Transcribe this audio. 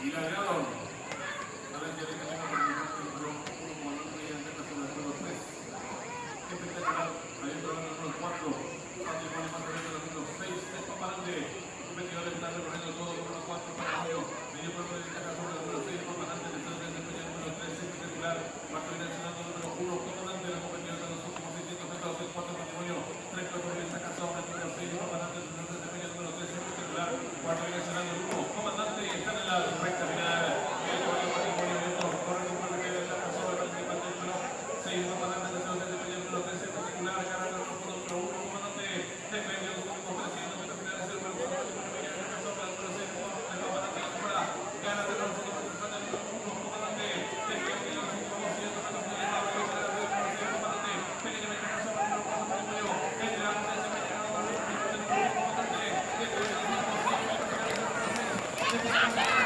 Y largaron. Valencia de camino por el número 1, comandante y ventaja sobre el número 3. Espectacular. Adentro del número 4. Patrimonio más adentro del número 6. Es Paparante. Competidores están recorriendo todo. Número 4, Patrimonio. Medio cuerpo de ventaja sobre el número 6. Paparante. Tercero se desempeña el número 3. Espectacular. Cuarto viene accionando el número 1. Comandante. La competidora de los últimos 600 metros. El 4, Patrimonio. 3 cuerpos de ventaja sobre el número 6. Paparante. Tercero se desempeña el número 3. Espectacular. Cuarto viene accionando el 1. Comandante. Están en la recta final. El caballo Patrimonio. Corre con un de ventaja sobre el participante número 6. Comandante. Tercero se desempeña el número 3. Espectacular. Gana el número 1. Comandante. Defiende los últimos 300 metros finales. El número 4. Patrimonio. Ventaja sobre el número 6. Comandante. Gana el número 1. Comandante. Defiende los últimos 200 metros finales. Comandante. Pequeña ventaja sobre el número 4. Patrimonio. El gran desempeña el número 1. Comandante. Defiende los últimos 100 metros finales. El número 6.